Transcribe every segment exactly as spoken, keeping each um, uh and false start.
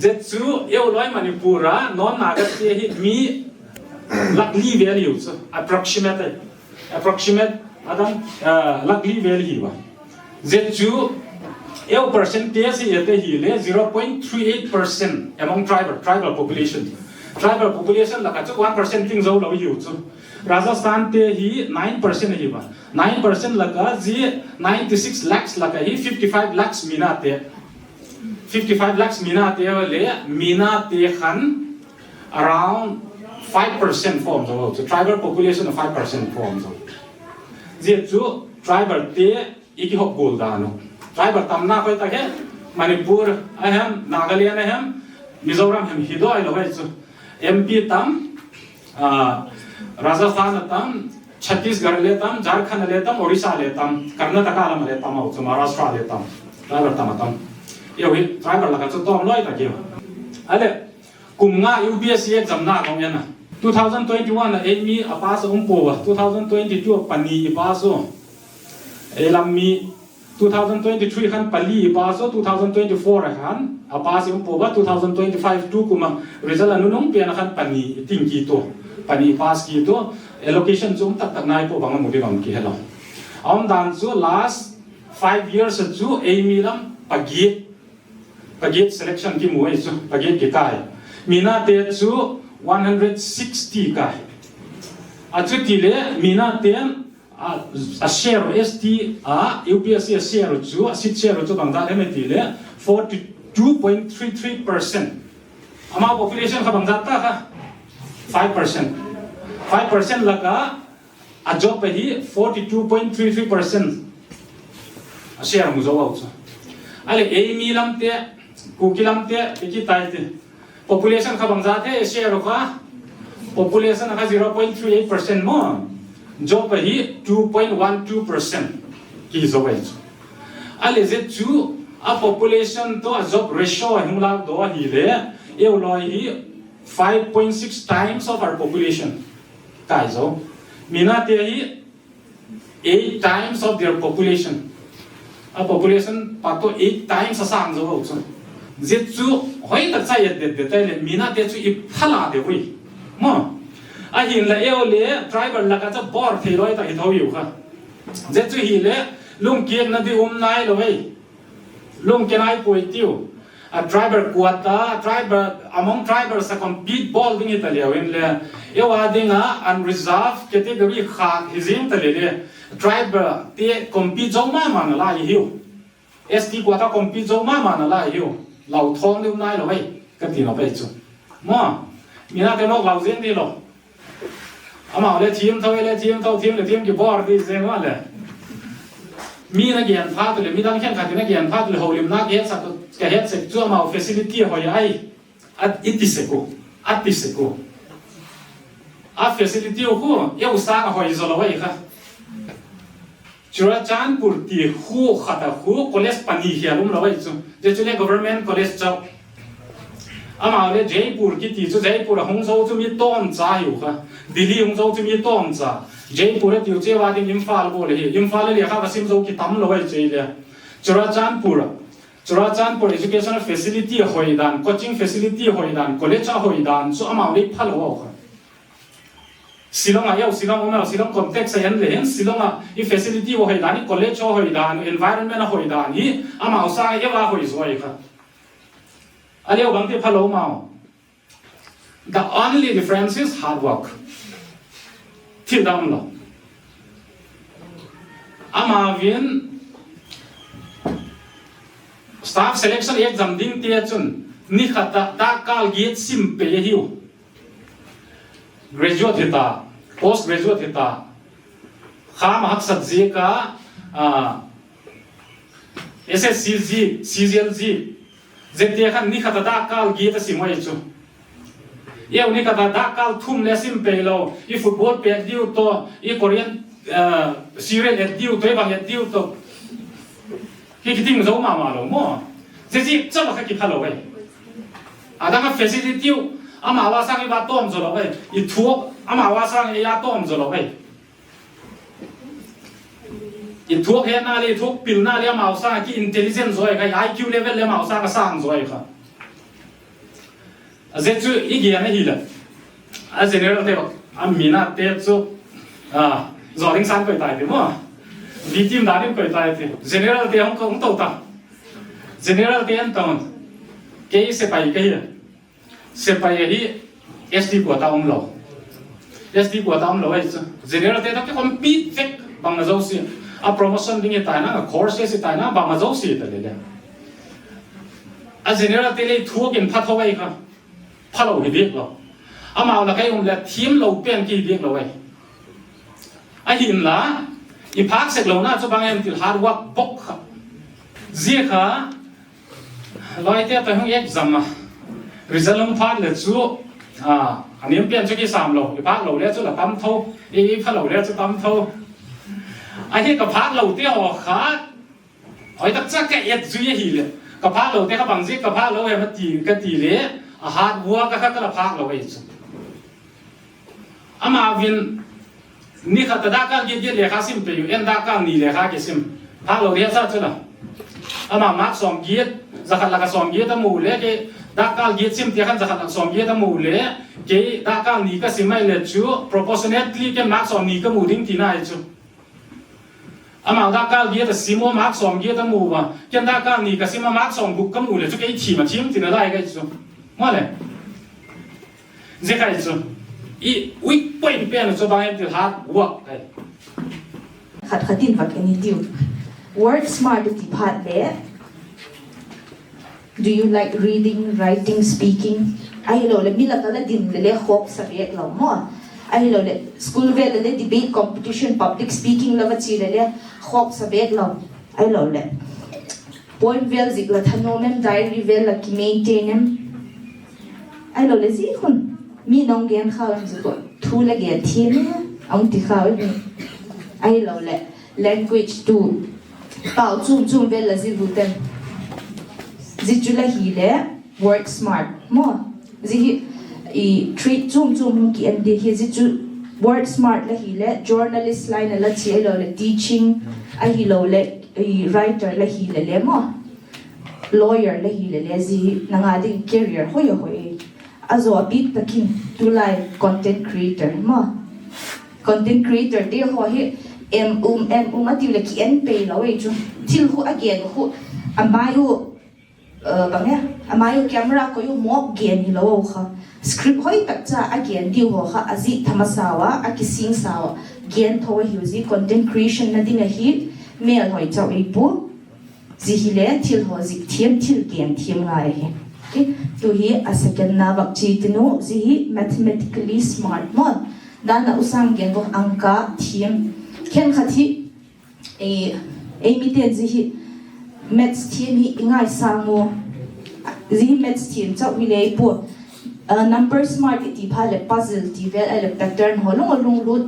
Zia chu eu loi Manipur a non Naga te hi mi lakh li vel hiu chu, approximate, approximate adang, ah, lakh li vel hiu a. Zia chu eu percentage hi ete hile zero point three eight percent among tribal, tribal population. Tribal population laka chu one percent ting zo lo hiu chu. Rajasthan te hi nine percent hiu a. Nine percent laka zia ninety six lakhs laka hi fifty five lakhs Mina te. Fifty five lakhs Mina te le Mina te khan around five percent form zo chu. Tribal population of five percent form zo. Zia chu tribal te i kihop gol dan u. Tribal tamna koi tak he, Manipur a hem, Nagaland a hem, Mizoram hem hi doi lo ve chu. M P tam, ah, Rajasthan a tam, Chhattisgarh le tam, Jharkhand le tam, Orissa le tam, Karnataka lam le tam, au chu Maharashtra le tam, tribal tam a tam. Yo hi tribal laka chu tom loi tak yo. Ale, kum nga U P S C exam na kong yan a. Two thousand twenty-one a ei mi a pass a um pouva, two thousand twenty-two a pani i pass u. Ei lam mi two thousand twenty-three khan pali i pass u, two thousand twenty-four a khan a pass i um pouva, two thousand twenty-five tu kum a result a nunung pen a khan pani i ting kit u, pani i pass kit u, allocation chu um tak tak nai pouva nga mu ding um kihe lo. A um dan chu last five years a chu ei mi lam pagiet, pagiet selection kimu ei chu, pagiet kikai. Mina te chu one hundred sixty kai. A chuti le Mina te a, a share S T a, U P S C a share chu, a seat share chu bang dan em ti le forty two point three three percent. Ama population kha bang dan ta kha five percent. Five percent laka a job a hi forty two point three three percent a share mu zo au chu. Ale ei mi lam te, Kuki lam te, Kuki tai te. Population kha bang za te, share kha. Population kha zero point three eight percent mo. Job a hi two point one two percent ki zo ai chu. Ale zia chu a population to a job ratio a hung lak do a hi le, eu loi hi five point six times of our population. Kai zo. Mina te hi eight times of their population. A population pa to eight times a sang zo ho chu. Zia chu hoi tak cha yet det det tai le Mina te chu i phala de hui. Mo. A hin la eu le tribal laka cha bor thei loi ta hi tho yu kha. Zia chu hi le lungkiat na di um nai lo hei. Lungke nai poi tiu. A tribal kuat ta, tribal, among tribal sa compete bol ding hi ta leo in le. Eu a ding a unreserved category kha hi zing ta le le. Tribal te compete zo ma ma na lai hiu. S T kuat ta compete zo ma ma na lai hiu. Lau thong ding nai lo hei. Ka ti lo pai chu. Mo, Mina te nok lau zing ni lo. Amau le thim tho, le thim tho, thim le thim kibor di zeng ma le. Mi na gen phat le, midang khen khat na gen phat le, holim na gen sa ka het sek chu amau facility hoi ai. At iti sek u, ati sek u. A facility u khu, eu sa a hoi zo lo ai kha. Churachandpur ti khu khat a khu college pani hi a um lo ai chu. Zia chu le government college chau. Amau le Jaipur kiti chu Jaipur a hung zo chu mi tom cha hiu kha. Delhi hung zo chu mi tom cha. Jaipur a tiu che wa ding Imphal bol le hi. Imphal le kha ka sim zo ki tam lo ai che le. Churachandpur. Churachandpur education facility a hoi dan, coaching facility a hoi dan, college a hoi dan chu amau le pha lo kha. Shillong a, eu Shillong um a, Shillong context a en le hen, Shillong a, i facility a hoi dan, i college a hoi dan, environment a hoi dan, hi amau sa eu a hoi zo ai kha. A leo bang ti pha lo mau. The only difference is hard work. Thil dang lo. Ama vin staff selection exam ding te chun ni khat a da kal giet sim pe hiu. Graduate hita, post graduate hita, kham haksat zia ka, ah, S S C zia, C G L zia, zia te khan ni khat a da kal giet a sim ai chu. Eu ni khat a da kal thum le sim pe lo, i football pet diu to, i Korean, ah, serial et diu to, i bang et diu to. Hi kiting zo ma ma lo mo. Zia zia cha ba kha ki pha lo ai. Adang a facility u, amau a sang i ba tom zo lo ai. I thuak, amau a sang i a tom zo lo ai. I thuak hetna le, i thuak pilna le, amau sang ki intelligent zo ai kha, I Q level le amau sang a sang zo ai kha. Ajeh chu i gen ahile, a general te, a mina te chu, a, jo ding san koi tai ti mo. B team da ding koi tai ti. General te hung, hung to ta. General te an ton. Kei sepai kahi. Sepai ahi, S T quota um lou. S T quota um lou ahi chu. General te toh ki compete vek bang a jouse. A promotion ding i tai na, a course i tai na, bang a jouse ta le le. A general te le thu kin pha tho ahi kha. Pha lou hi dik lou. Amau la kai um le thim lou pen ki dik lou ahi. Ahinla, i phak sek lou na chu bang em ti le hard work bok kha. Zia kha, loi te toh hung exam a. Result hung phat le chu, a, a nem pen chu ki sam lou. I phak lou le chu la tam tho. I, i pha lou le chu tam tho. Ahi ka phak lou te ho kha. Hoi tak cha ka et zui ahile. Ka phak lou te kha bang zia ka phak lou em ti, ka ti le. A hard work a kha ka la phak lou ahi chu. Ama vin ni khat a dakkal get get lekha sim pe u, en dakkal ni lekha kisim. Phak lou dia sa chu la. Ama mark som get, jakhat lak a som get a mu le ke dakkal get sim tia khan jakhat lak som get a mu le ke dakkal ni ka sim ai le chu proportionately ke mark som ni ka mu ding ti na ai chu. Ama dakkal get a sim u mark som get a mu va. Ken dakkal ni ka sim a mark som guk ka mu le chu kei thim a thim ti na lai ka chu. Mo le. Zia kha chu. I weak point pen chu bang em ti le hard work. Khat khat in vak en i tiu. Work smart ti phat le. Do you like reading, writing, speaking? Ahilou le, mi lak a la dim le le khop sa bek lou mo. Ahilou le, school vel le le debate competition, public speaking la va chi le le khop sa bek lou. Ahilou le. Poem vel zik la thanom em, diary vel la ki maintain em. Ahilou le zi hun. Mi nong gen kha em zi ko. Thu la gen thi ne. Ong ti kha em. Ahilou le. Language tu. Pau chum chum vel la zi lu ten. Zi chu la hi le. Work smart. Mo. Zi hi. I treat chum chum hung ki en di hi zi chu. Work smart la hi le. Journalist line la chi ahilou le. Teaching. Ahilou le. I writer la hi le le mo. Lawyer la hi le le zi hi. Nanga ding career hoi hoi. A zo a bit takin tulai content creator mo. Content creator te ho hi em um, em um a ti le ki en pei lou ei chu. Thil khu a gen khu a mai u, uh, bang ya, a mai u camera ko u mok gen hi lou kha. Script hoi tak cha a gen diu ho kha a zi thama sawa, a ki sing sawa. Gen tho hi u zi content creation na ding a hi mel hoi chau ei pu. Zi hi le thil ho zik thiam, thil gen thiam ngai hi. Okay. Tu hi a second na vak chi tinu, zi hi mathematically smart mo. Dan a u sang gen bok angka thiam. Khen khat hi, eh, ei mi ten zi hi maths thiam hi i ngai sang u. Zi hi maths thiam chau hi le i pu. Uh, number smart i ti pha le puzzle ti vel a le pattern ho lung lung lut.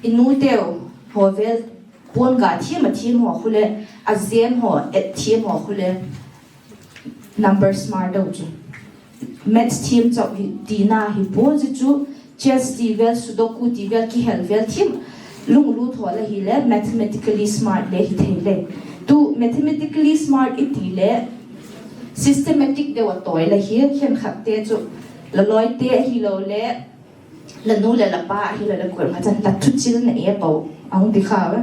I nu teu ho vel Pon ga thiam a thiam ho khu le, a jem ho, et thiam ho khu le, number smart deu chu. Maths thiam chau hi, tina hi po zi chu, chess ti vel, sudoku ti vel, kihel vel thiam, lunglut ho la hi le, mathematically smart le hi thei le. Tu mathematically smart i ti le, systematic deu a toi la hi, khen khat te chu, la loi te hi lo le, La nu le la pa ahilou le koi ma chan la thuchil na e po, ang ti kha ve.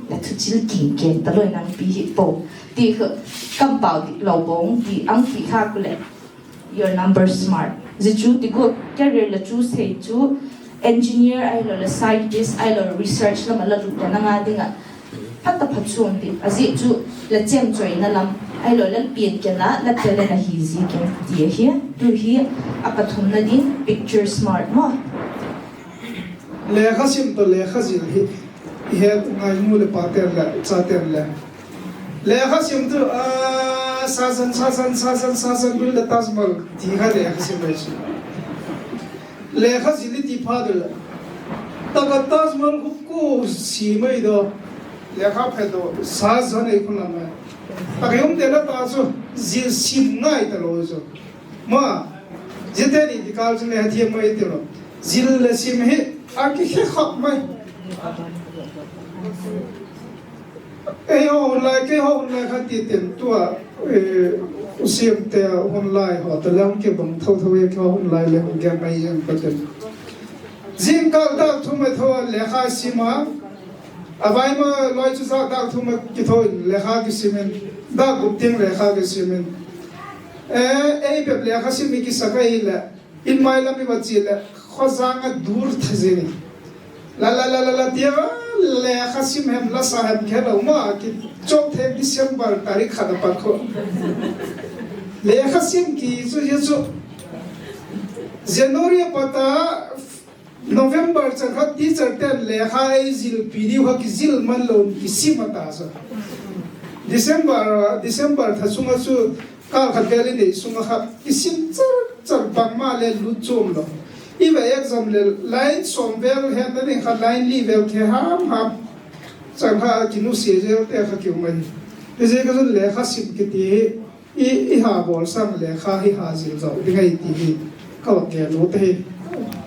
La thuchil king king ta loi nang pi hi po. Ti kha kam pau ti lo bong ti ang ti kha ku le. Your number smart. Zi chu ti ko career la chu sei chu engineer ahilou le scientist ahilou le research la ma la lu ta na nga ding a. Phat ta phat chuang ti, a zi chu la chem choi na lam, ahilou le pian ke na, la te le na hi zi ke ti a hi, tu hi a pathum na ding, picture smart mo. Lekha sim to lekha zil hi, i he tu ngai nu le pa ten le, cha ten le. Lekha sim tu, a, sa san, sa san, sa san, sa san, bil le Taj Mahal, ti kha lekha sim le si. Lekha zil i ti pha dul. Taka Taj Mahal khu ko si mai do. Lekha phe do. Sa zan ei khun lam mai. Taka yom te na ta chu zil sim ngai ta lo chu. Ma. Zil te ni ti kal chu le ha thiam mai ti lo. Zil le sim hi a ki khe khap mai. Ei ho hun lai, kei ho hun lai khat ti ten tua, eh, u Siam te hun lai ho, ta lang ke bang thou thou e kei ho hun lai le hung gen mai jeng pa ten. Jingkah dak thum a thou a lekha sim a, a vai ma loi chu ja dak thum a kithou in lekha kisim in, dak gup teng lekha kisim in. Eh, ei bep lekha sim i kisa ka hi le, in mai lam i va chi le, kho jang a dur tha jing in. La la la la la tia, lekha sim hem la sa hem khe lo ma, kichop thei December tarik khat a pat kho. Lekha sim ki chu, chu, chu. January a pat a, November chan khat teacher ten lekha ei jil pi diu kha kijil man lo kisim a ta sa. December, December tha sunga chu kal khat vel i nei sunga kha kisim char char bang ma le lut chom lo. I va exam le line som vel hen na ding kha line li vel khe ham ham. Chan kha kinusia jel te kha kiu mai. Ijeh ka chun lekha sim kiti hi I, i ha bol sang lekha hi ha jil jo ding ahi ti hi ka va gen u te hi.